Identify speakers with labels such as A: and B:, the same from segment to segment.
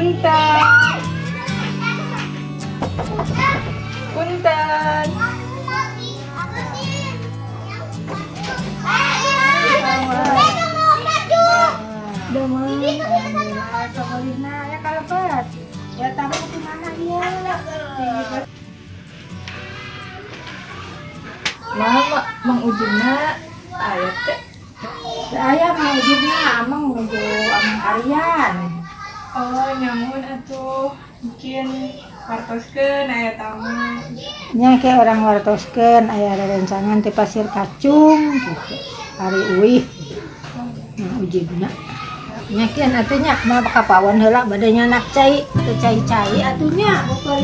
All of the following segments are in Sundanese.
A: Punten. Punten.
B: Ya kalau bet. Ya tamu di mana ya?
A: Mama, Mang Ujina aya teh.
B: Aya Mang Ujina, amang nuju amang kalian.
A: Oh, nyamun atuh. Mungkin wartoskeun aya tamu.
B: Nya ke orang wartoskeun aya rerencangan ti Pasir Kacung gitu. Ari uih. Mang Ujina. Nya kian atuh nya mah kapawan heula bade nyanak cai, teu cai-cai atuh nya beukeun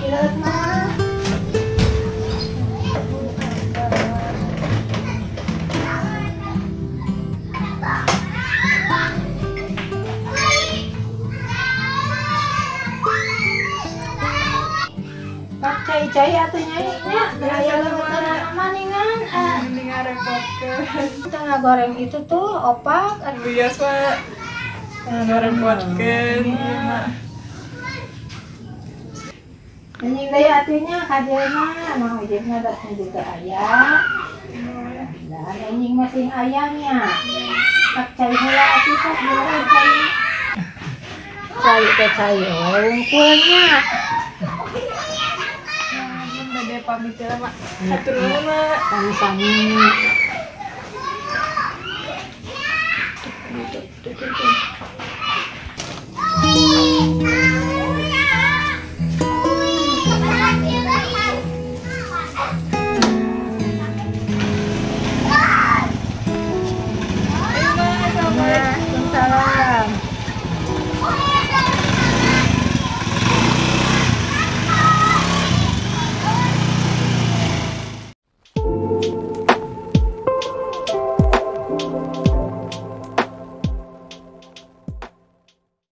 B: ileut mah. Pak cai-cai atuh nya nya, aya leuweutna maningan.
A: Mending ngarepotkeun.
B: Tengah goreng itu tuh opak.
A: Bias mah ngarepotkeun ieu mah.
B: Anjing deui atuh nya ka dieu mah, Mang Ujina da juga aya. Dan anjing masih ayamnya. Pak cai heula atuh sok goreng cai. Cai teh cai wungkulnya.
A: Bade pamit heula, Mak. Hatur nuhun, Mak.
B: Sami-sami.